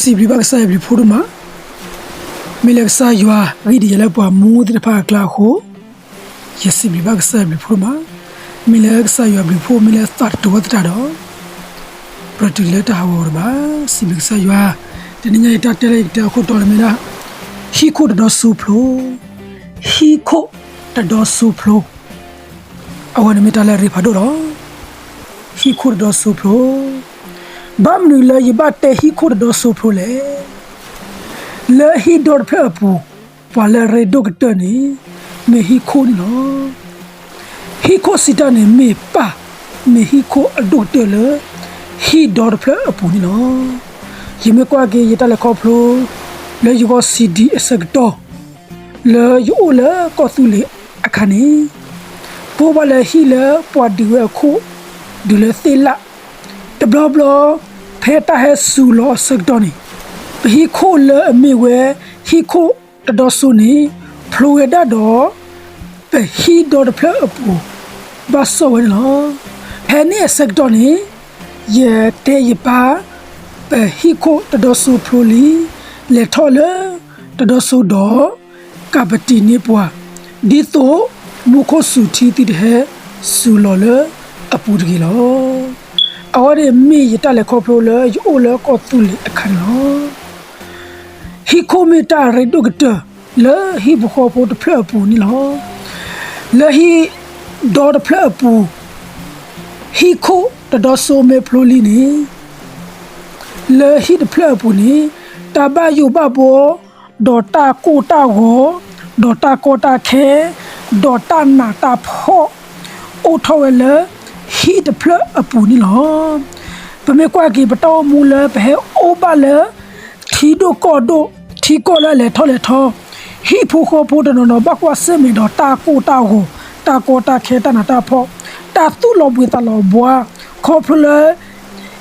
စံးဘျုးဘၣ်ကစၢ်ယွၤဘျုးဖှိၣ်ဒိၣ်မး, မ့ၢ်လၢကစၢ်ယွၤဂံၢ်ဒံးယၤလၢပှၤမူသ့ၣ်တဖၣ်အကျါအဃိ, ယစံးဘျုးဘၣ်ကစၢ်ယွၤဘျုးဖှိၣ်ဒိၣ်မး, မ့ၢ်လၢကစၢ်ယွၤဘျုးဖှိၣ် မ့ၢ်လၢသးတတူၢ်ဝဲသတးဒီး, ပတုၤလၢတၢ်ဟးဂီၤတဘၣ်, စံးဘျုးကစၢ်ယွၤ, တနံၤညါအံၤတၢ်တဲလၢယကတဲအခိၣ်တီန့ၣ်မ့ၢ်ဒၣ်, ဟံၣ်ခိၣ်တဒီစိဖျိ, ဟံၣ်ခိၣ်တဒီစိဖျိ အဝဲန့ၣ်မ့ၢ်တၢ်လၢအရ့ဖးဒိၣ်လီၤ. ဟံၣ်ခိၣ်တဒီစိဖျိ, ဘၣ်မနုၤလၢယဘၣ်တဲဟံၣ်ခိၣ်တဒီစိဖျိလဲၣ်. လၢဟံၣ်ဒီတဖျၢၣ်အပူၤ, ပှၤလၢအရ့ဒိၣ်ကတၢၢ်န့ၣ်, မ့ၢ်ဟံၣ်ခိၣ်န့ၣ်လီၤ. ဟံၣ်ခိၣ်စံးတၢ်န့ၣ်မ့ၢ်ပၢ်, မ့ၢ်ဟံၣ်ခိၣ်အဒိၣ်ကတၢၢ်လၢ ဟံၣ်ဒီတဖျၢၣ်အပူၤန့ၣ်လီၤ. ယမ့ၢ်ကွၢ်က့ၤယတၢ်လဲၤခီဖျိ လၢယဂီၢ်စံးဒံးအဆၢကတီၢ် လၢယအိၣ်လၢကီၢ်သူလ့ၤအခါန့ၣ်, ပှၤဘၣ်လၢဟံၣ်လၢပှၤဒုးဝဲအခိၣ် ဒုးလၢသ့ၣ်လၣ်, တဘျီဘျီ ဖဲတၢ်ဟဲစူၤလီၤအဆၢကတီၢ်န့ၣ်, ပဟံၣ်ခိၣ်လၢအမ့ၢ်ဝဲဟံၣ်ခိၣ်တဒီစိန့ၣ် ဖျိဝဲဒၣ်ဒီး ပဟံၣ်ဒီတဖျၢၣ်အပူၤ ဘၣ်စီၣ်ဝဲန့ၣ်လီၤ. ဖဲန့ၣ်အဆၢကတီၢ်န့ၣ်, ယတဲယပၢ်, ပဟံၣ်ခိၣ်တဒီစိဖျိလံ, လဲၤထီၣ်လၢတဒီစိဒီး ကးပတံာ်န့ၢ်ပှၤ, ဒ်သိးမူခိၣ်စူၤထံသံတဟဲစူၤလီၤလၢအပူၤတဂ့ၤလီၤ. အဝဲန့ၣ်မ့ၢ်ယတၢ်လဲၤခီဖျိလၢယအိၣ်လၢကီၢ်သူလ့ၤအခါန့ၣ်လီၤ. ဟံၣ်ခိၣ်မ့ၢ်တၢ်ရ့ဒိၣ်ကတၢၢ်လၢဟံၣ်ဖိဃီဖိတဖျၢၣ်အပူၤန့ၣ်လီၤ. လၢဟံၣ်ဒီတဖျၢၣ်အပူၤ, ဟံၣ်ခိၣ်တဒီစိမ့ၢ်ဖျိလံန့ၣ်, လၢဟံၣ်တဖျၢၣ်အပူၤန့ၣ်, တၢ်ဘၣ်ယိၣ်ဘၣ်ဘှီ, ဒီးတၢ်ကိၢ်တၢ်ဂီၤ, ဒီးတၢ်ကီတၢ်ခဲ, ဒီးတၢ်နးတၢ်ဖှီၣ်, အိၣ်ထီၣ်ဝဲလၢဟံၣ်တဖျၢၣ်အပူၤန့ၣ်လီၤ. ပမ့ၢ်ကွၢ်က့ၤပတၢ်အိၣ်မူလၢ ပဟဲအိၣ်ဘၣ်လၢ ထံဒိၣ်ကီၢ်ဒိၣ်, ထံကီၢ်လၢအလဲၤထီၣ်လဲၤထီ, ဟံၣ်ဖိဃီဖိတနီၤနီၤ ဘၣ်ကွၢ်ဆၢၣ်မဲာ်ဒီးတၢ်ကိၢ်တၢ်ဂီၤ, တၢ်ကီတၢ်ခဲ, တၢ်နးတၢ်ဖှီၣ်, တၢ်သူၣ်လီၤဘှံးသးလီၤဘှါ, ခီဖျိလၢ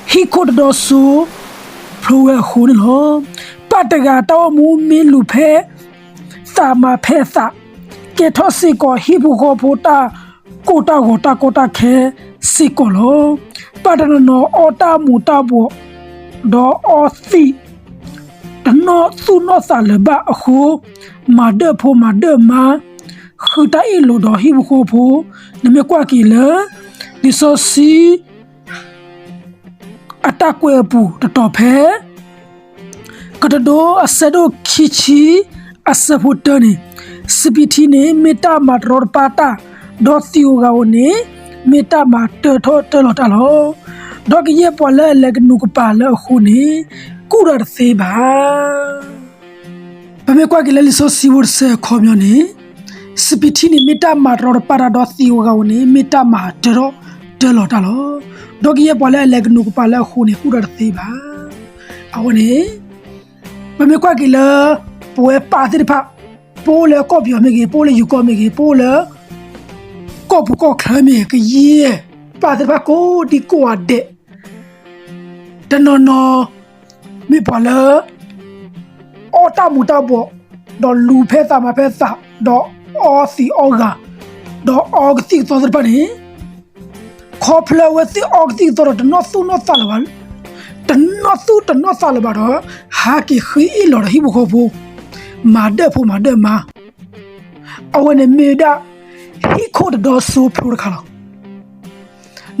ဟံၣ်ခိၣ်တဒီစိ ဖျိဝဲအဃိန့ၣ်လီၤ. ပၢ်တဂၤတၢ်အိၣ်မူမ့ၢ်လူၤဖဲသးမၤဖဲသး, ကဲထီၣ်စ့ၢ်ကီးဟံၣ်ဖိဃီဖိတၢ်ကိၢ်တၢ်ဂီၤ, တၢ်ကီတၢ်ခဲစ့ၢ်ကီးလီၤ. ပၢ်တနီၤနီၤအီၣ်တၢ်မူၤတၢ်ဘှီး, ဒီးအီသံး တနီၣ်သူၣ်နီၣ်သးလၢၤဘၣ်အဃိ, မၤဒၢၣ်ဖိမၤဒၢၣ်မါ, ဃုတၢ်အ့ၣ်လိာ်ဒီးဟံၣ်ဖိဃီဖိ, နမ့ၢ်ကွၢ်က့ၤလၢ လံာ်စီဆှံ အတၢ်ကွဲးအပူၤတတီၤဖဲ ကတိၤဒိအဆၢဒိၣ်ခံဆံ အဆၢဖိတၢန့ၣ်, စပံးထံန့ၣ် မ့ၢ်တၢ်မၤတရီတပါတၢ်, ဒီးသံးဧိၤဂၤဧိၤန့ၣ် မ့ၢ်တၢ်မၤတၢထီၣ်တၢလီၤတၢ်လီၤ. ဒီးကယဲၢ်ပှၤလၢအလဲၤကနူးကပၤလၢအဃိန့ၣ် ကူၣ်တၢ်တသ့ဘၣ်. ပမ့ၢ်ကွၢ်က့ၤလၢလံာ်စီဆှံဖိတဆၢအခီပညီန့ၣ်, စပံးထံန့ၣ် မ့ၢ်တၢ်မၤတရီတပါတၢ်, ဒီးသံးဧိၤဂၤဧိၤန့ၣ် မ့ၢ်တၢ်မၤတၢထီၣ်တၢလီၤတၢ်လီၤ. ဒီးကယဲၢ်ပှၤလၢအလဲၤကနူးကပၤလၢအဃိန့ၣ် ကူၣ်တၢ်တသ့ဘၣ်. အဝဲန့ၣ် ပမ့ၢ်ကွၢ်က့ၤလၢ ပဝဲပၢ်သ့ၣ်တဖၣ်, ပအိၣ်လၢကီၢ်ပယီၤမ့ၢ်ဂ့ၤ, ပအိၣ်လၢယိၤကီၢ်မ့ၢ်ဂ့ၤ, ပအိၣ်လၢ ကီၢ်ပူၤကီၢ်ချၢမ့ၢ်ဂ့ၤ, ကယဲၢ်ပၢ်သ့ၣ်တဖၣ်ကိးဒံကိးဂၤဒဲး, တနီၤနီၤ မ့ၢ်ပှၤလၢ အီၣ်တၢ်မူၤတၢ်ဘှီး, ဒီးလူၤဖဲသးမၤဖဲသး, ဒီးအီသံးအီဂၤ, ဒီးအီကသံၣ်ကသီသ့ၣ်တဖၣ်န့ၣ်, ခီဖျိအဝဲသ့ၣ်အီကသံၣ်ကသီဒီး တနီၣ်သူၣ်နီၣ်သးလၢၤဘၣ်, တနီၣ်သူၣ်တနီၣ်သးလၢၤဘၣ်ဒီး ဟးက့ၤဃ့အ့ၣ်လီၤဒီးဟံၣ်ဖိဃီဖိ, မၤဒၢၣ်ဖိမၤဒၢၣ်မါ, အဝဲန့ၣ်မ့ၢ်ဝဲဒၣ် ဟံၣ်ခိၣ်တဒီစိဖျိတခါလီၤ.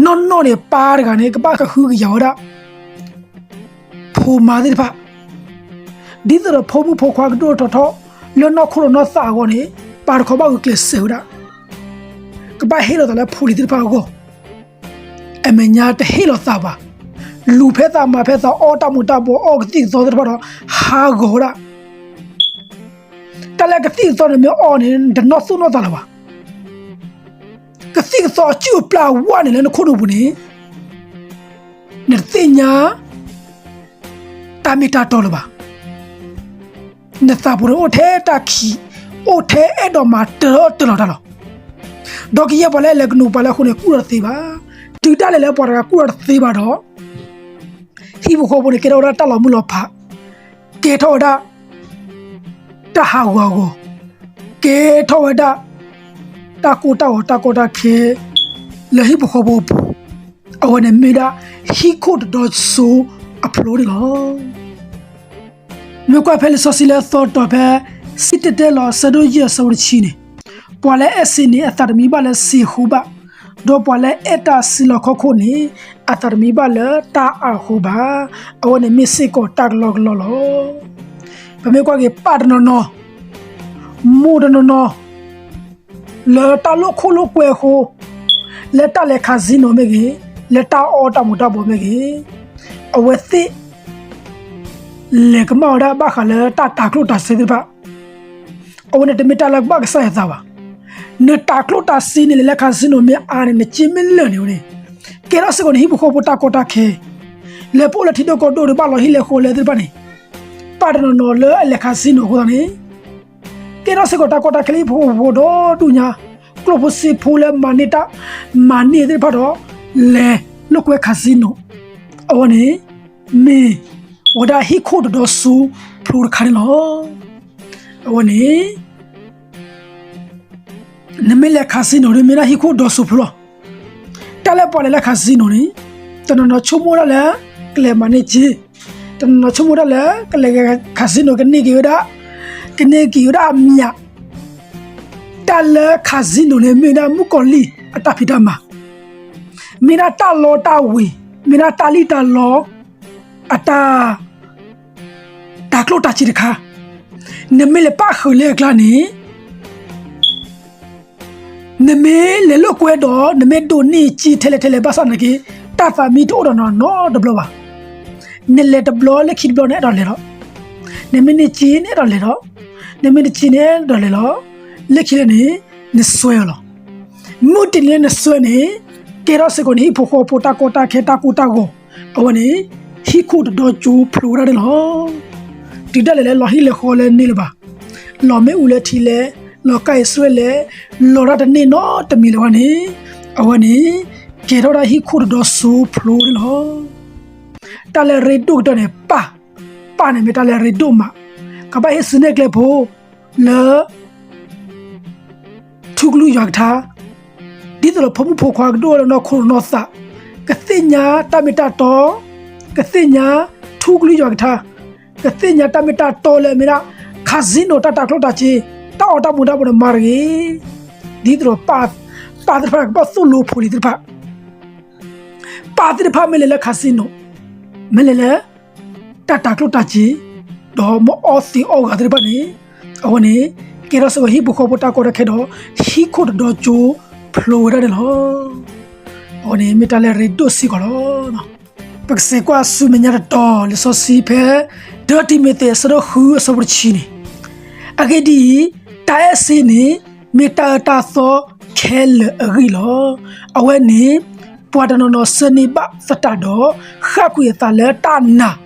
နီၢ်နီၢ်န့ၣ် ပၢ်တဂၤန့ၣ် ကဘၣ်ကဟုကယာ်ဝဲဒၣ် ဖိမါသ့ၣ်တဖၣ်, ဒ်သိးဒီးဖိမုၣ်ဖိခွါကဒိၣ်ထီၣ်ထီထီၣ် လၢနီၢ်ခိဒီးနီၢ်သးအဂီၢ်န့ၣ်, ပၢ်တခီဘၣ်ဂုာ်ကျဲးစၢးဝဲဒၣ်, ကဘၣ်ဟ့ၣ်လီၤသးလၢဖိလံၤသ့ၣ်တဖၣ်အဂီၢ်, အမဲာ်ညါတဟ့ၣ်လီၤသးဘၣ်, လူၤဖဲသးမၤဖဲသး, အီၣ်တၢ်မူၤတၢ်ဘှီး, အီကသံၣ်ကသီသ့ၣ်တဖၣ်ဒီး ဟးဂီၤဝဲဒၣ်. တၢ်လၢကသံၣ်ကသီန့ၣ်မ့ၢ်အီန့ၣ် နတနီၣ်သူၣ်နီၣ်သးလၢၤဘၣ်. ကသံၣ်ကသီအစုၣ်အပျၢ်ဝဲန့ၣ်လၢနခိၣ်နူာ်ပူၤန့ၣ်, နတသ့ၣ်ညါ တၢ်မ့ၢ်တၢ်တီလၢၤဘၣ်. နသးပူၤန့ၣ်အိၣ်ထဲတၢ်ခံး, အိၣ်ထဲအဲၣ်ဒိးမၤတၢထီၣ်တၢလီၤတၢ်လီၤ. ဒီးကယဲၢ်ပှၤလၢအလဲၤကနူးကပၤလၢအဃိန့ၣ် ကူၣ်တၢ်တသ့ဘၣ်. တုၤဒၣ်လဲာ်လၢပှၤတဂၤကူၣ်တၢ်တသ့ဘၣ်ဒီး, ဟံၣ်ဖိဃီဖိန့ၣ် ကဲထီၣ်ဝဲဒၣ်တၢ်လီၤမုၢ်လီၤဖး, ကဲထီၣ်ဝဲဒၣ် တၢ်ဟးဂူာ်ဟးဂီၤ, ကဲထီၣ်ဝဲဒၣ် တၢ်ကိၢ်တၢ်ဂီၤ တၢ်ကီတၢ်ခဲ လၢဟံၣ်ဖိဃီဖိအပူၤ, အဝဲန့ၣ်မ့ၢ်ဒၣ် ဟံၣ်ခိၣ်တဒီစိအဖျိန့ၣ်လီၤ. မ့ၢ်ကွၢ်ဖဲလံာ်စီဆှံလၢအသီတီၤဖဲ စံၣ်တဲၤတဲလီၤ အဆၢဒိၣ်ယဲၢ် အဆၢဖိတဆံန့ၣ်, ပှၤလၢအဲၣ်စ့န့ၣ် အသးတမံဘၣ်လၢစံာ်အဃိဘၣ်, ဒီးပှၤလၢအဲၣ်တၢ်စုလီၢ်ခီၣ်ခိၣ်န့ၣ် အသးတမံဘၣ်လၢတၢ်အါအဃိဘၣ်. အဝဲန့ၣ်မ့ၢ်စ့ၢ်ကီးတၢ်ကလီကလီလီၤ. ပမ့ၢ်ကွၢ်က့ၤ ပၢ်တနီၤနီၤ, မိၢ်တနီၤနီၤ လၢတၢ်လိာ်ခိၣ်လိာ်ကွဲအဃိ, လၢတၢ်လဲၤ casino မ့ၢ်ဂ့ၤ, လၢတၢ်အီၣ်တၢ်မူၤတၢ်ဘှီးမ့ၢ်ဂ့ၤ, အဝဲသ့ၣ် လဲၤကမၣ်ဝဲဒၣ်ဘၣ်ဃးလၢတၢ်တၤကျိၣ်တၤစ့သ့ၣ်တဖၣ်. အဝဲန့ၣ်တမ့ၢ်တၢ်လၢကဘၣ်ကစၢ်ယွၤသးဘၣ်. နတၤကျိၣ်တၤစ့န့ၣ် လဲၤလၢ casino မ့ၢ်အါန့ၣ် နစ့မ့ၢ်လၢာ်န့ၣ်ဝဲန့ၣ်, ကဲထီၣ်စ့ၢ်ကီးန့ၣ် ဟံၣ်ဖိဃီဖိတၢ်ကီတၢ်ခဲ, လဲၤပအိၣ်လၢထံဒိၣ်ကီၢ်ဒိၣ်ဒီး ဘၣ်လီၤဟံၣ်လဲၤဃီလဲသ့ၣ်တဖၣ်န့ၣ်, ပၢ်တနီၤနီၤလၢအလဲၤ casino အဃိသတးန့ၣ် ကဲထီၣ်စ့ၢ်ကီးတၢ်ကီတၢ်ခဲလၢဟံၣ်ဖိဃီဖိဒီဒူၣ်ညါ, ကျိၣ်ဖိစ့ဖိလၢမၤန့ၢ်တၢ်, မၤန့ၢ်သ့ၣ်တဖၣ်ဒီး လဲၤလိာ်ကွဲ casino, အဝဲန့ၣ် မ့ၢ်ဝဲဒၣ်ဟံၣ်ခိၣ်တဒီစိဖျိတခါန့ၣ်လီၤ. အဝဲန့ၣ် နမ့ၢ်လဲၤ casino ဒီး မ့ၢ်ဒၣ်ဟံၣ်ခိၣ်ဒီစိဖျိလီၤ. တၢ်လၢပှၤလဲၤလၢ casino န့ၣ်, တနီၤနီၤဆိကမိၣ်ဒၣ်လၢ ကလဲၤမၤန့ၢ်စ့, တနီၤနီၤဆိကမိၣ်ဒၣ်လၢ ကလဲၤ casino ကန့ၢ်က့ၤဝဲဒၣ်, ကန့ၢ်က့ၤဝဲဒၣ်အမျး. တၢ်လၢ casino န့ၣ် မ့ၢ်ဒၣ်မုၣ်ကီၤလံၢ်အတၢ်ဖံးတၢ်မၤ, မ့ၢ်ဒၣ်တၢ်လီတၢ်ဝ့ၤ, မ့ၢ်ဒၣ်တၢ်လံၣ်တၢ်လီ အတၢ် တၤကျိၣ်တၤစ့တခါ, နမ့ၢ်လဲၤပၣ်ဃုာ်လၢအကျါန့ၣ်, နမ့ၢ်လဲၤလိာ်ကွဲဒီး နမ့ၢ်ဒိးန့ၢ်စ့ထဲလဲၣ်ထဲလဲၣ်ဘၣ်ဆၣ်သနာ်က့, တၢ်သးမံတအိၣ်ဒီးနၤနီတဘျီဘၣ်. နလဲၤတဘျီလၢခံတဘျီန့ၣ်အဲၣ်ဒိးလဲၤလီၤ. နမ့ၢ်န့ၢ်စ့န့ၣ်အဲၣ်ဒိးလဲၤလီၤ. နမ့ၢ်တစ့န့ၣ်အဲၣ်ဒိးလဲၤလီၤ. လၢခံလၢန့ၣ် နစွဲအီၤလီၤ. မုၢ်တနံၤလၢနစွဲန့ၣ်, ကဲထီၣ်စ့ၢ်ကီးန့ၣ် ဟံၣ်ဖိဃီဖိတၢ်ကီတၢ်ခဲတၢ်ကိၢ်တၢ်ဂီၤ, အဝဲန့ၣ် ဟံၣ်ခိၣ်တဒီစိဖျိဝဲဒၣ်န့ၣ်လီၤ. တုၤဒၣ်လဲာ်လၢလီၤဟံၣ်လဲၤဃီလၢန့ၣ်လၢၤဘၣ်, လီၤမ့ၣ်အူလၢထံလဲၣ်, လီၤကါအံၤစွဲလဲၣ်, လီၤတၢ်တန့ၢ်နီတမံၤလၢၤဘၣ်န့ၣ်, အဝဲန့ၣ် ကဲထီၣ်ဒၣ်ဟံၣ်ခိၣ်တဒီစိဖျိန့ၣ်လီၤ. တၢ်လၢအရ့ဒိၣ်ကတၢၢ်န့ၣ် ပၢ်, ပၢ်န့ၣ်မ့ၢ်တၢ်လၢအရ့ဒိၣ်မး, ကဘၣ်ဟ့ၣ်စုနဲၣ်ကျဲဖိ လၢ ထူကလုၢ်ယွၤကထါ, ဒ်သိးဒီးဖိမုၣ်ဖိခွါကဒိၣ်လၢနီၢ်ခိနီၢ်သး, ကသ့ၣ်ညါတၢ်မ့ၢ်တၢ်တီ, ကသ့ၣ်ညါထူကလုၢ်ယွၤကထါ, ကသ့ၣ်ညါတၢ်မ့ၢ်တၢ်တီလၢအမ့ၢ်ဒၣ် casino တၢ်တၤကျိၣ်တၤစ့, တၢ်အီၣ်တၢ်မူၤတၢ်ဘှီးန့ၣ်မၤတဂ့ၤ, ဒ်သိးဒီး ပၢ်သ့ၣ်တဖၣ်ကဘၣ်သိၣ်လိဖိလံၤသ့ၣ်တဖၣ်, ပၢ်သ့ၣ်တဖၣ်မ့ၢ်လဲၤလၢ casino, မ့ၢ်လဲၤလၢ တၢ်တၤကျိၣ်တၤစ့, ဒီးမ့ၢ်အီသံးအီဂၤသ့ၣ်တဖၣ်န့ၣ်, အဝဲန့ၣ် ကဲထီၣ်စ့ၢ်ကီးဟံၣ်ဖိဃီဖိတၢ်ကီတၢ်ခဲဒီး ဟံၣ်ခိၣ်တဒီစိဖျိဝဲဒၣ်န့ၣ်လီၤ. အဝဲန့ၣ်မ့ၢ်တၢ်လၢအရ့ဒိၣ်စ့ၢ်ကီးလီၤ. ပကစးကွၢ်ဆူမဲာ်ညါတတီၤ လံာ်စီဆှံဖဲ တၢတံၤမသ့း အဆၢဒိၣ်ဃု အဆၢဖိတဆံန့ၣ်, အဂ့ၢ်ဒ်အံၤ, တၢ်အဲၣ်စ့န့ၣ် မ့ၢ်တၢ်အၢတၢ်သီခဲလၢာ်အဂံၢ်လီၤ. အဝဲန့ၣ် ပှၤတနီၤနီၤဆၢန့ၢ်ဘၣ်သတးဒီး ဃၣ်ကွံာ်အသးလၢတၢ်နာ်,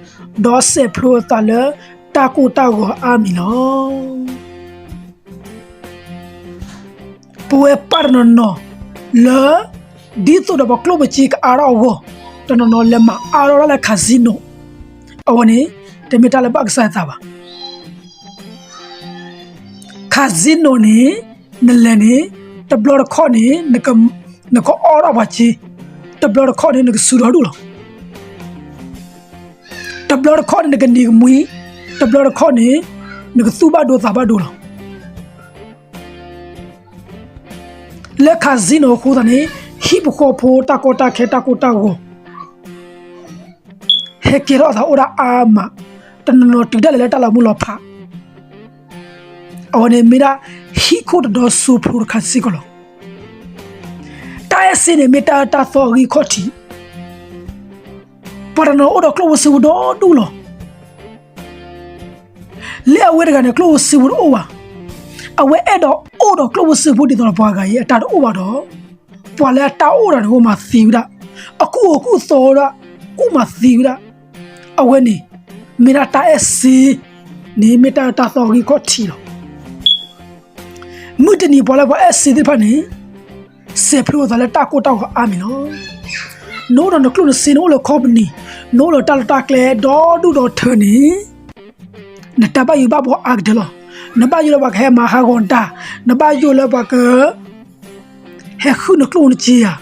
ဒီးစဲးဖျိအသးလၢတၢ်ကိၢ်တၢ်ဂီၤအါမံၤလီၤ. ပဝဲပၢ်တနီၤနီၤလၢ ဒ်သိးဒီးပကျိၣ်ပစ့ကအါထီၣ်အဂီၢ်, တနီၤနီၤလဲၤမၤအါထီၣ်ဒၣ်လၢ casino, အဝဲန့ၣ် တမ့ၢ်တၢ်လၢဘၣ်ကစၢ်ယွၤသးဘၣ်. casino န့ၣ် နလဲၤန့ၣ် တဘျီတခီၣ်န့ၣ် နကအီၣ်ထီၣ်ပှၤစ့, တဘျီတခီၣ်န့ၣ် နကစူးထီၣ်ဒူၣ်လီၤ. တဘျီတခီၣ်န့ၣ် နကနံၤကမှံ, တဘျီတခီၣ်န့ၣ် နကသူၣ်ဘၣ်ဒိသးဘၣ်ဒိလီၤ. လၢ casino အဃိသတးန့ၣ် ဟံၣ်ဖိဃီဖိတၢ်ကီတၢ်ခဲတၢ်ကိၢ်တၢ်ဂီၤ ဟဲကဲထီၣ်အသးအိၣ်ဒၣ်အါမး, တနီၤနီၤတုၤဒၣ်လဲာ်လၢတၢ်လီၤမုၢ်လီၤဖး, အဝဲန့ၣ်မ့ၢ်ဒၣ်ဟံၣ်ခိၣ်တဒီစိဖျိတခါစ့ၢ်ကီးလီၤ. တၢ်အဲၣ်စ့န့ၣ် မ့ၢ်တၢ်အၢတၢ်သီအဂံၢ်ခီၣ်ထံး, ပှၤတနီၤအိၣ်ဒီးကျိၣ်ဖိစ့ဖိဒီဒူၣ်လီၤ. လၢအဝဲတဂၤန့ၣ် ကျိၣ်ဖိစ့ဖိတအိၣ်ဘၣ်. အဝဲအဲၣ်ဒိးအိၣ်ဒီးကျိၣ်ဖိစ့ဖိဒ်သိးဒီးပှၤဂၤအံၤ အတၢ်တအိၣ်ဘၣ်ဒီး, ပှၤလၢအတၢ်အိၣ်ဒီးန့ၣ် အိၣ်မၤသံဝဲဒၣ်, အကူၣ်အကူၣ်သီဝဲဒၣ်, ကူၣ်မၤသံဝဲဒၣ်. အဝဲန့ၣ် မ့ၢ်ဒၣ်တၢ်အဲၣ်စ့န့ၣ် မ့ၢ်တၢ်အၢတၢ်သီအဂံၢ်ခီၣ်ထံးလီၤ. မုၢ်တနံၤပှၤလၢပှၤအဲၣ်စ့သ့ၣ်တဖၣ်န့ၣ် စဲးဖျိအသးလၢတၢ်ကိၢ်တၢ်ဂီၤအါမံၤလီၤ. နအိၣ်ဒီးနကျိၣ်နစ့ နအိၣ်လၢ company, နအိၣ်ဒီးတၢ်လီၢ်တၢ်ကျဲဒီဒူၣ်ဒီထၢန့ၣ်, နတၢ်ဘၣ်ယိၣ်ဘၣ်ဘှီအါကတၢၢ်လီၤ. နဘၣ်ယိၣ်လၢပှၤကဟဲမၤဟးဂီၤနတၢ်, နဘၣ်ယိၣ်လၢပှၤက ဟဲဃုနကျိၣ်နစ့ဧါ,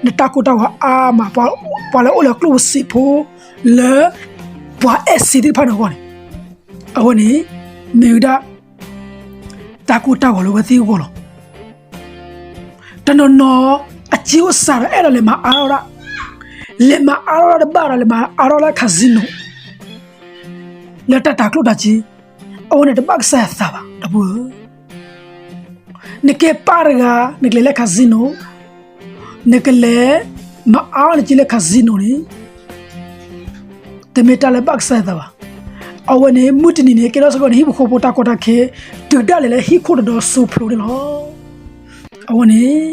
နတၢ်ကိၢ်တၢ်ဂီၤအါမး, ပှၤလၢအိၣ်လၢကျိၣ်ဖိစ့ဖိလၢ ပှၤအဲၣ်စ့သ့ၣ်တဖၣ်န့ၣ်အဂီၢ်န့ၣ်, အဝဲန့ၣ် မ့ၢ်ဝဲဒၣ် တၢ်ကိၢ်တၢ်ဂီၤလၢအဝဲသ့ၣ်အဂီၢ်လီၤ. တနီၤနီၤ အစ့အိၣ်စှၤဒီး အဲၣ်ဒိးလဲၤမၤအါထီၣ်ဒၣ်, လဲၤမၤအါထီၣ်ဒၣ်တဘၣ်ဒီး လဲၤမၤအါထီၣ်လၢ casino လၢတၢ်တၤကျိၣ်တၤစ့, အဝဲန့ၣ်တဘၣ်ကစၢ်ယွၤအသးဘၣ် ဒီပုၢ်ဝဲၢ်ဧၢ. နကဲပၢ်တဂၤ နကလဲၤလၢ casino, နကလဲၤမၤအါထီၣ်နစ့လၢ casino န့ၣ် တမ့ၢ်တၢ်လၢဘၣ်ကစၢ်ယွၤအသးဘၣ်. အဝဲန့ၣ် မုၢ်တနံၤန့ၣ် ကဲထီၣ်စ့ၢ်ကီးနဟံၣ်ဖိဃီဖိတၢ်ကီတၢ်ခဲ တုၤဒၣ်လဲာ်လၢဟံၣ်ခိၣ်တဒီစိဖျိန့ၣ်လီၤ. အဝဲန့ၣ်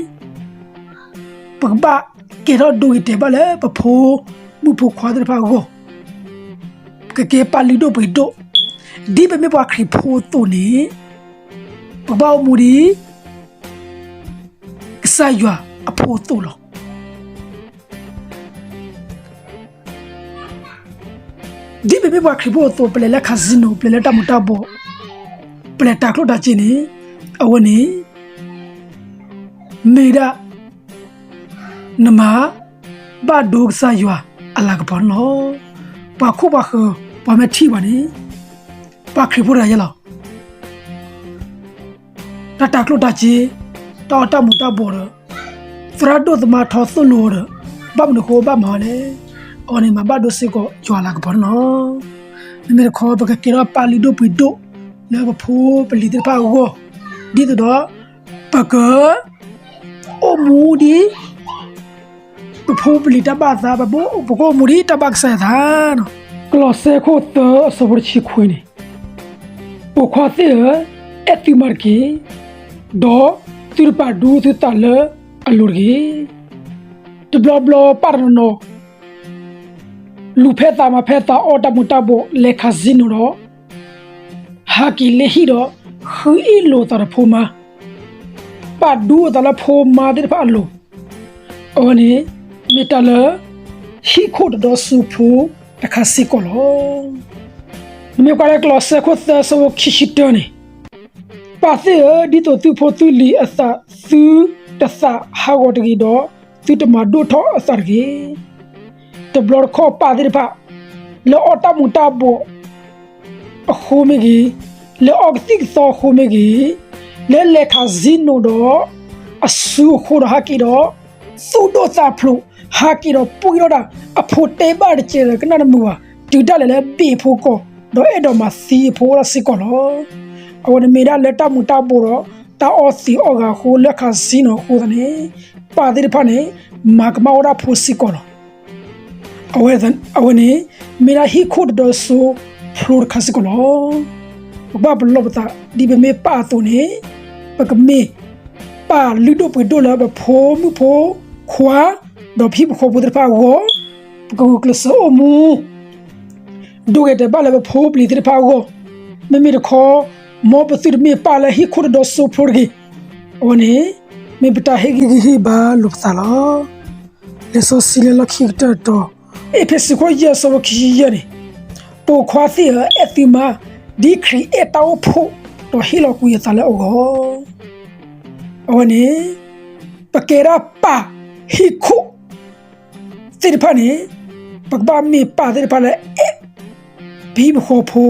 ပကဘၣ်ကဲထီၣ်ဒိဂ့ၤတဲာ်ဘၣ်လၢ ပဖိမုၣ်ဖိခွါသ့ၣ်တဖၣ်အဂီၢ်, ပကကဲပၢ်လုၢ်ဒိၣ်ပှ့ၤဒိၣ်, ဒ်ပမ့ၢ်ပှၤခရံာ်ဖိအသိးန့ၣ် ပကဘၣ်အိၣ်မူဒ် ကစၢ်ယွၤအဖိအသိးလီၤ. ဒ်ပမ့ၢ်ပှၤခရံာ်ဖိအသိး ပလဲၤလၢ casino, ပလဲၤလၢတၢ်မူၤတၢ်ဘှီး, ပလဲၤတၤကျိၣ်တၤစ့န့ၣ်, အဝဲန့ၣ် မ့ၢ်ဒၣ် နမၤဘၣ်ဒိကစၢ်ယွၤအလၤကပီၤန့ၣ်လီၤ. ပှၤခိၣ်ပှၤဃၢၤ ပှၤမ့ၢ်ထံၣ်ဘၣ်န့ၣ် ပှၤခရံာ်ဖိတဂၤယဲလီၤ. တၢ်တၤကျိၣ်တၤစ့, တၢ်အီၣ်တၢ်မူၤတၢ်ဘှီးဒီး သရၣ်ဒိၣ်သမါထီသိၣ်လိဒီး ဘၣ်မနုၤအဃိဘၣ်မၤအီၤလဲၣ်. အဝဲန့ၣ်မၤဘၣ်ဒိစ့ၢ်ကီးယွၤအလၤကပီၤန့ၣ်လီၤ. မ့မ့ၢ်တခီ ပကကဲထီၣ်ပၢ်လုၢ်ဒိၣ်ပှ့ၤဒိၣ်လၢပဖိပလံၤသ့ၣ်တဖၣ်အဂီၢ်, ဒ်သိးဒီး ပက အိၣ်မူဒ် ပဖိပလံၤတၢ်ဘၣ်သး, ပကအိၣ်မူဒ်တၢ်ဘၣ်ကစၢ်ယွၤအသး. ကလီးစဲခိၣ်သၢအဆၢဖိတဆံခွံန့ၣ်, ပိာ်ခွါသ့ၣ်ဧၢ, အဲၣ်သုမါတက့ၢ်, ဒီးသုတပာ်ဒူသုသးလၢအလိၤတဂ့ၤ. တဘျီဘျီပၢ်တနီၤနီၤ လူၤဖဲသးမၤဖဲသး အီၣ်တၢ်မူၤတၢ်ဘှီး လဲၤ casino ဒီး ဟးက့ၤလၢဟံၣ်ဒီး ဃုအ့ၣ်လိာ်သးဒီးဖိမါ, ပာ်ဒူအသးလၢဖိမါသ့ၣ်တဖၣ်အလိၤ. အဝဲန့ၣ် မ့ၢ်တၢ်လၢ ဟံၣ်ခိၣ်တဒီစိဖျိတခါစ့ၢ်ကီးလီၤ. နမ့ၢ်ကွၢ်လၢကလီးစဲခိၣ်သၢဆၢဖိခံဆံတၢန့ၣ်, ပၢ်သ့ၣ်ဧၢ, ဒ်သိးသုဖိသုလံၤအသး သုတသးဟးဂီၤတဂ့ၤဒီး သုတမၤဒိၣ်ထီၣ်အသးတဂ့ၤ. တဘျီတခီၣ်ပၢ်သ့ၣ်တဖၣ် လၢအီၣ်တၢ်မူၤတၢ်ဘှီး အဃိမ့ၢ်ဂ့ၤ, လၢအီၣ်ကသံၣ်ကသီအဃိမ့ၢ်ဂ့ၤ, လၢလဲၤ casino ဒီး အစုအဃိဒီးဟးက့ၤဒီး သူၣ်ဒိၣ်သးဖျိး, ဟးက့ၤဒီးပှံၢ်ထီၣ်တၢ်, အဖိတဲဘၣ်တကဲးဒီးကနၣ်တမုာ်ဘၣ်, တုၤဒၣ်လဲာ်လၢဘ့ၣ်ဖိကီၢ် ဒီးအဲၣ်ဒိးမၤသံအဖိအိၣ်ဒၣ်စ့ၢ်ကီးလီၤ. အဝဲန့ၣ်မ့ၢ်ဒၣ်လၢတၢ်မူၤတၢ်ဘှီးဒီး တၢ်အီၣ်သံးအီၣ်ဂၤအဃိ လၢ casino အဃိသတးန့ၣ် ပၢ်သ့ၣ်တဖၣ်န့ၣ် မၤကမၣ်ဝဲဒၣ်ဖိစ့ၢ်ကီးလီၤ. အဝဲန့ၣ် မ့ၢ်ဒၣ်ဟံၣ်ခိၣ်တဒီစိဖျိတခါစ့ၢ်ကီးလီၤ. ပကဘၣ်ပလီၢ်ပသး ဒ်ပမ့ၢ်ပၢ်အသိးန့ၣ် ပကမ့ၢ်ပၢ်လုၢ်ဒိၣ်ပှ့ၤဒိၣ်လၢပဖိမုၣ်ဖိခွါ ဒီးပဟံၣ်ဖိဃီဖိသ့ၣ်တဖၣ်အဂီၢ်, ပကဂုာ်ကျဲးစၢးအိၣ်မူ ဒိဂ့ၤတဲာ်ဘၣ်လၢပဖိပလံၤသ့ၣ်တဖၣ်အဂီၢ်, မ့မ့ၢ်တခီ မ်ပသုတမ့ၢ်ပၢ်လၢဟံၣ်ခိၣ်တဒီစိဖျိတဂ့ၤ. အဝဲန့ၣ် မ့ၢ်ပတၢ်ဟ့ၣ်ဂံၢ်ဟ့ၣ်ဘါလိာ်ပသးလီၤ. လံာ်စီဆှံလၢလီၢ်ခံကတၢၢ်တတီၤ, အ့းဖ့းစူး ယဲၢ် အဆၢဖိခံဆံယဲၢ်န့ၣ်, ပိာ်ခွါသ့ၣ်ဧၢ, အဲၣ်သုမါ ဒ်ခရံာ်အဲၣ်တၢ်အိၣ်ဖှိၣ် ဒီးဟ့ၣ်လီၤကွံာ်အသးလၢအဂီၢ်. အဝဲန့ၣ် ပကဲဒၣ်ပၢ်ဟံၣ်ခိၣ် သ့ၣ်တဖၣ်န့ၣ် ပကဘၣ်မ့ၢ်ပၢ်သ့ၣ်တဖၣ်လၢအဲၣ်ပဟံၣ်ပဃီဖိ,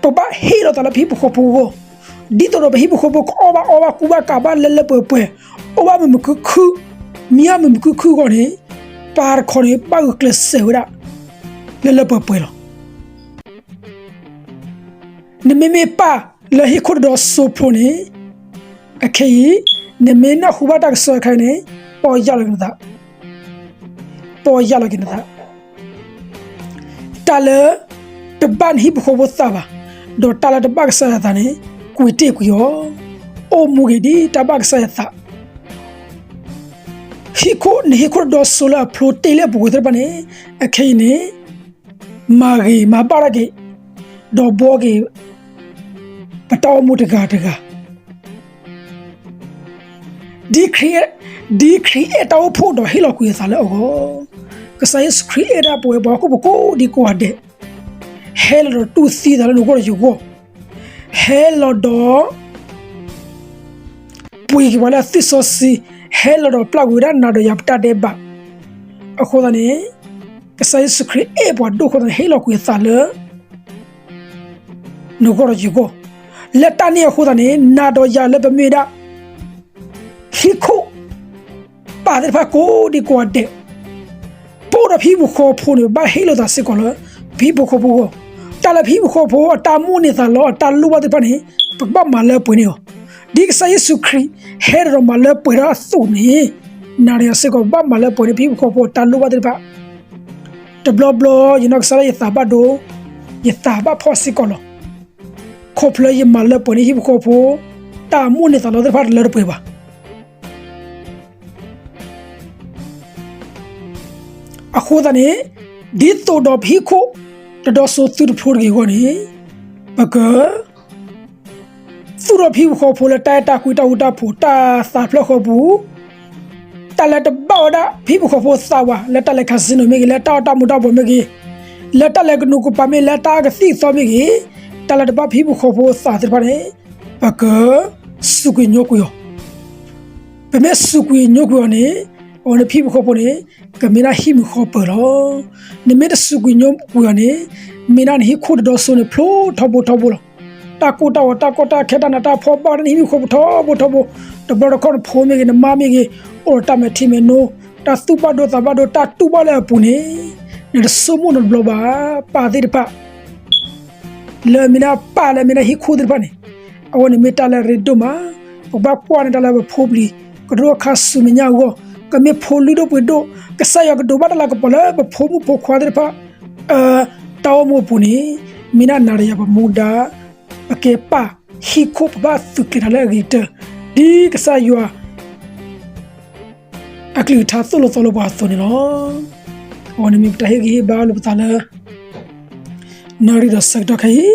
ပကဘၣ်ဟ့ၣ်လီၤသးလၢပဟံၣ်ပဃီဖိအဂီၢ်, ဒ်သိးဒီးပဟံၣ်ပဃီဖိကအီၣ်ဘၣ်အီဘၣ် ကူဘၣ်ကၤဘၣ်လၢလၢပှဲၤပှဲၤ, အိၣ်ဘၣ်မုာ်မုာ်ခုၣ်ခုၣ်, မံဘၣ်မုာ်မုာ်ခုၣ်ခုၣ်အဂီၢ်န့ၣ်, ပၢ်တခီန့ၣ် ဘၣ်ဂုာ်ကျဲးစၢးဝဲဒၣ် လၢလၢပှဲၤပှဲၤလီၤ. နမ့မ့ၢ်ပၢ်လၢဟံၣ်ခိၣ်တဒီစိဖျိန့ၣ်, အခဲအံၤ နမ့ၢ်နၢ်ဟူဘၣ်တၢ်ကစီၣ်တခါအံၤန့ၣ်, ပီၢ်ယၢ်လီၤက့ၤနသး, ပီၢ်ယၢ်လီၤက့ၤနသး. တၢ်လၢတဘၣ်နဟံၣ်ပဃီဖိသးဘၣ်, ဒီးတၢ်လၢတဘၣ်ကစၢ်ယွၤသးန့ၣ်, ကွံာ်တ့ၢ်ကွံာ်အီၤ, အိၣ်မူဂ့ၤဒ်တၢ်ဘၣ်ကစၢ်ယွၤသး. ဟံၣ်ခိၣ်, နဟံၣ်ခိၣ်တဒီစိလၢအဖျိတ့ၢ်လၢအပူၤကွံာ်သ့ၣ်တဖၣ်န့ၣ်, အခဲအံၤန့ၣ် မၤဂ့ၤမၤဘၣ်တၢ်က့ၤ, ဒီးဘှီက့ၤ ပတၢ်အိၣ်မူတဂၤတဂၤ, ဒ်ခရံာ်အဲၣ်, ဒ်ခရံာ်အဲၣ်တၢ်အိၣ်ဖှိၣ်ဒီးဟ့ၣ်လီၤကွံာ်အသးလၢအဂီၢ်, ကစၢ်ယ့ၣ်ၡူးခရံာ်အဲၣ်ဒၣ်ပဝဲပှၤဟီၣ်ခိၣ်ဖိကိးဒံကိးဂၤဒဲး, ဟဲလီၤဒီးတူၢ်သံသးလၢနဂီၢ်ဒီးယဂီၢ်, ဟဲလီၤဒီး ပှ့ၤက့ၤပှၤလၢအသွံၣ်စီဆှံ, ဟဲလီၤဒီးပျၢ်ကွံာ်ဝဲဒၣ်နၤဒီးယၤပတၢ်ဒဲးဘး. အဃိသတးန့ၣ်, ကစၢ်ယ့ၣ်ၡူးခရံာ်အဲၣ်ပှၤဒိၣ်အဃိသတးန့ၣ် ဟ့ၣ်လီၤကွံာ်အသးလၢ နဂီၢ်ဒီးယဂီၢ်, လၢတၢ်န့ၣ်အဃိသတးန့ၣ် နၤဒီးယၤလၢပမ့ၢ်ဝဲဒၣ် ဟံၣ်ခိၣ်ပၢ်သ့ၣ်တဖၣ်ကိးဒံကိးဂၤဒဲး, ပအိၣ်ဒီးပဟံၣ်ဖိဃီဖိန့ၣ် ပဘၣ်ဟ့ၣ်လိာ်သးစ့ၢ်ကီးလၢ ပဟံၣ်ဖိဃီဖိအဂီၢ်, တၢ်လၢပဟံၣ်ဖိဃီဖိအတၢ်မိၣ်န့ၢ်သးလီ အတၢ်လိၣ်ဘၣ်သ့ၣ်တဖၣ်န့ၣ် ပကဘၣ်မၤလၢပှဲၤန့ၢ်အီၤ, ဒ်ကစၢ်ယ့ၣ်ၡူးခရံာ်ဟဲဒီးမၤလၢပှဲၤထီၣ်အသိးန့ၣ်, နၤဒီးယၤစ့ၢ်ကီး ပဘၣ်မၤလၢပှဲၤန့ၢ် ပဟံၣ်ဖိဃီဖိအတၢ်လိၣ်ဘၣ်သ့ၣ်တဖၣ် တဘျီဘျီ ယနီၢ်ကစၢ်ဒၣ်ယသးဘၣ်ဒိ, ယသးဘၣ်ဖှီၣ်စ့ၢ်ကီးလီၤ. ခီဖျိယမၤလၢပှဲၤန့ၢ်ဟံၣ်ဖိဃီဖိ တၢ်မိၣ်န့ၢ်သးလီသ့ၣ်တဖၣ်တလၢတပှဲၤဘၣ်. အဃိသတးန့ၣ် ဒ်သိးဒီးပဟံၣ်ခိၣ်တဒီစိၤသုတဖျိတဂ့ၤအဂီၢ်န့ၣ်, ပက သူၣ်ထီၣ်ပဟံၣ်ဖိဃီဖိလၢတၢ်အဲၣ်တၢ်ကွံ တၢ်ဃူတၢ်ဖိး တၢ်သးဖျၢၣ်ဃီပူၤ, တၢ်လၢတဘၣ်ဝဲဒၣ်ပဟံၣ်ဖိဃီဖိသးဝဲ လၢတၢ်လဲၤ casino မ့ၢ်ဂ့ၤ, လၢတၢ်အီၣ်တၢ်မူၤတၢ်ဘှီးမ့ၢ်ဂ့ၤ, လၢတၢ်လဲၤကနူးကပၤမ့ၢ်ဂ့ၤ, လၢတၢ်အကသံၣ်အသီမ့ၢ်ဂ့ၤ, တၢ်လၢတဘၣ်ပဟံၣ်ဖိဃီဖိသးသ့ၣ်တဖၣ်န့ၣ်, ပက စူးကွံာ်ညိကွံာ်အီၤ. ပမ့ၢ်စူးကွံာ်ညိကွံာ်အီၤန့ၣ်, အဝဲန့ၣ်ပဟံၣ်ဖိဃီဖိန့ၣ် ကမ့ၢ်ဒၣ်ဟံၣ်မုာ်ဃီပၢၤလီၤ. နမ့ၢ်တစူးကွံာ်ညိကွံာ်အီၤန့ၣ်, မ့ၢ်ဒၣ်နဟံၣ်ခိၣ်တဒီစိၤန့ၣ် ဖျိထီဘိထီဘိလီၤ. တၢ်ကိၢ်တၢ်ဂီၤ တၢ်ကီတၢ်ခဲ တၢ်နးတၢ်ဖှီၣ် ဘၣ်ဝဲဒၣ်နဟံၣ်မုာ်ဃီပၢၤထီဘိထီဘိ, တဘျီတခီၣ်နဖိမ့ၢ်ဂ့ၤ နမါမ့ၢ်ဂ့ၤ, အိၣ်ဒီးတၢ်မဲာ်ထံမဲာ်နိ, တၢ်သူၣ်ဘၣ်ဒိသးဘၣ်ဒိ တၢ်တူၢ်ဘၣ်လၢအပူၤန့ၣ်, နတဆိကမိၣ်နီတဘျီဘၣ်. ပၢ်သ့ၣ်တဖၣ် လၢအမ့ၢ်ဒၣ်ပၢ်လၢအမ့ၢ်ဒၣ်ဟံၣ်ခိၣ်သ့ၣ်တဖၣ်န့ၣ်, အဝဲန့ၣ်မ့ၢ်တၢ်လၢအရ့ဒိၣ်မး. ပကဘၣ်ကွၢ်န့ၢ်တၢ်လၢပဖိပျံၤ ကဒိၣ်အခါဆူမဲာ်ညါအဂီၢ်, ကမ့ၢ်ဖိလုၢ်ဒိၣ်ပှ့ၤဒိၣ်, ကစၢ်ယွၤကဒိးဘၣ်တၢ်လၤကပီၤလၢပဖိမုၣ်ဖိခွါသ့ၣ်တဖၣ် တၢ်အိၣ်မူအပူၤန့ၣ်, မ့ၢ်ဒၣ်နၤဒီးယၤပမူဒါ, ပကဲပၢ်ဟံၣ်ခိၣ် ပဘၣ်သုးကျဲၤတၢ်လၢအဂ့ၤကတၢၢ်, ဒ်ကစၢ်ယွၤ အကလုၢ်ကထါသိၣ်လိသီလိပှၤအသိးန့ၣ်လီၤ. အဝဲန့ၣ်မ့ၢ်ပတၢ်ဟ့ၣ်ဂံၢ်ဟ့ၣ်ဘါလိာ်ပသးလၢ နၣ်ရံၣ်ဒီးဆၢကတီၢ်ခဲအံ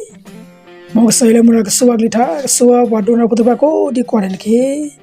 ၤ, မ်ကစၢ်ယွၤလၢမူဒါကဆိၣ်ဂ့ၤအကလုၢ်ကထါ, ကဆိၣ်ဂ့ၤပှၤဒိကနၣ်ဖိသ့ၣ်တဖၣ်ကိးဒံကိးဂၤဒဲးန့ၣ်တက့ၢ်.